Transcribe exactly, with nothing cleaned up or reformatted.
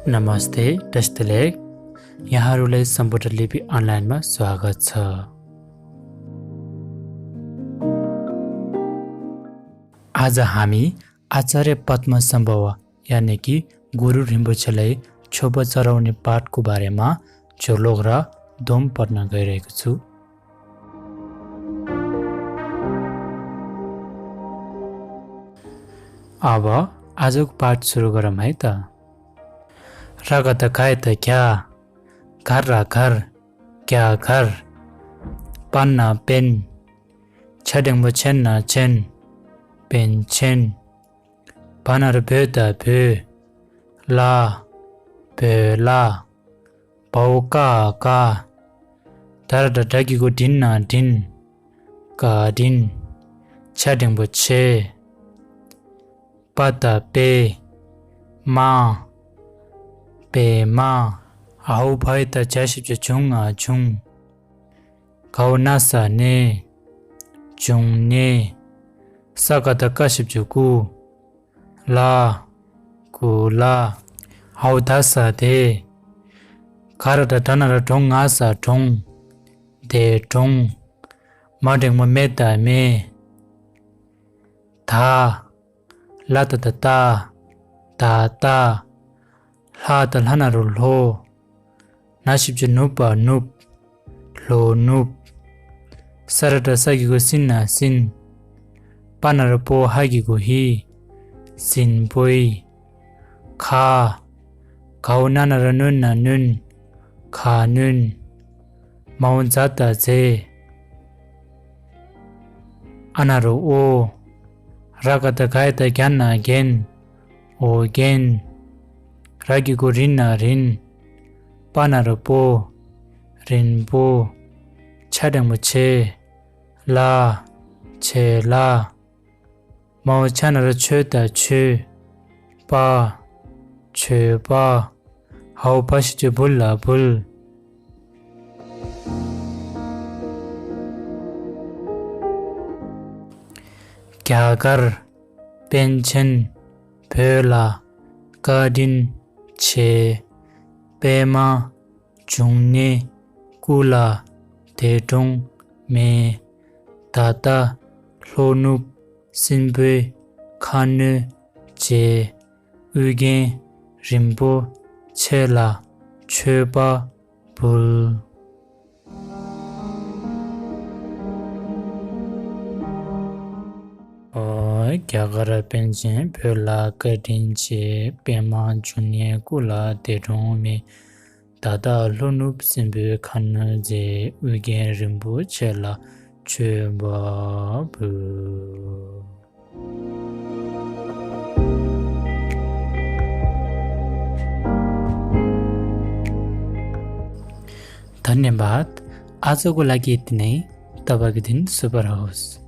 नमस्ते, दस्तलेख। यहाँहरूलाई सम्पूर्ण लिपि अनलाइनमा स्वागत छ। आज हामी आचार्य पद्म सम्भव, यानि कि गुरु रिम्पोछेलाई छोपा चढाउने पाठको बारेमा झोलक र दोम पढ्न गइरहेको छु। अब आजको पाठ सुरु गरौँ है त। र ग ध ग य ता घ्या, घर र घर, घ्या घर। प न पेन, छ टेङ्गो प छेन न छेन, पेन छेन। भ न र भो ता भो, ला, भो ला। ब व क ह का, द र ड ढ गी गो डिन न डिन, का डिन। छ टेङ्गो प छे। प ता पे, मा, पेमा। ह उ भ य ता झ ཞབས་ཀྱུ ग झुङ ང झुङ། ग उ न स ने, झुङ ने। स क ध क ཞབས་ཀྱུ ग कु, ला, कुला। ह उ ध स दे। ग र ड ढ न र ढोङ ङ स ढोङ, दे ढोङ। म टेङ्गो प मे ता मे। ད། ལ་ད་ད་ད། ད་ད། ལྷ་ད་ལྷ་ན་རོ་ལྷོ། ན་ཞབས་ཀྱུ་ནུ་པ་ནུབ། ལྷོ་ནུབ། ས་ར་ཏྲ་ས་གི་གུ་སིན་ན་སིན། པ་ན་རོ་པོ་ཧ་གི་གུ་ཧི། སིན་པོ་ཡི། ཁ། གའོ་ན་ན་ར་ནུན་ན་ནུན། ཁ་ནུན། མའོ་ཛ་ད་ཛེ། ཨ་ན་རོ་ཨོ། ར་ག་ད་ག་ཡ་ད་གྱ་ན་གྱེན། ཨོ་གྱེན། ར་གི་གུ་རིན་ན་རིན། པ་ན་རོ་པོ། རིན་པོ། ཆ་འགྲེང་བུ་ཆེ། ལ། ཆེ་ལ། མའོ་ཆ་ན་རོ་ཆོ་ད་ཆོས། པ། ཆོས་པ། ཧའོ་བ་ཞབས་ཀྱུ་བུ་ལ་བུལ། རྒྱ་གར། པཎ་ཆེན། བོད་ལ། བཀའ་དྲིན་ཆེ། པདྨ། འབྱུང་གནས། སྐུ་ལ། འདས་གྲོངས་མེད། ད་ལྟ། ལྷོ་ནུབ། སྲིན་པོའི། ཁ་གནོན་བྱེད། ཨུ་རྒྱན་རིན་པོ་ཆེ་ལ་མཆོད་པ་འབུལ། ཨོ། རྒྱ་གར་པཎ་ཆེན་བོད་ལ་བཀའ་དྲིན་ཆེ། པདྨ་འབྱུང་གནས་སྐུ་ལ་འདས་གྲོངས་མེད། ད་ལྟ་ལྷོ་ནུབ་སྲིན་པོའི་ཁ་གནོན་མཛད། ཨུ་རྒྱན་རིན་པོ་ཆེ་ལ་མཆོད་པ་འབུལ། धन्यवाद। आजको लागि यति नै। तपाईँको दिन शुभ रहोस्।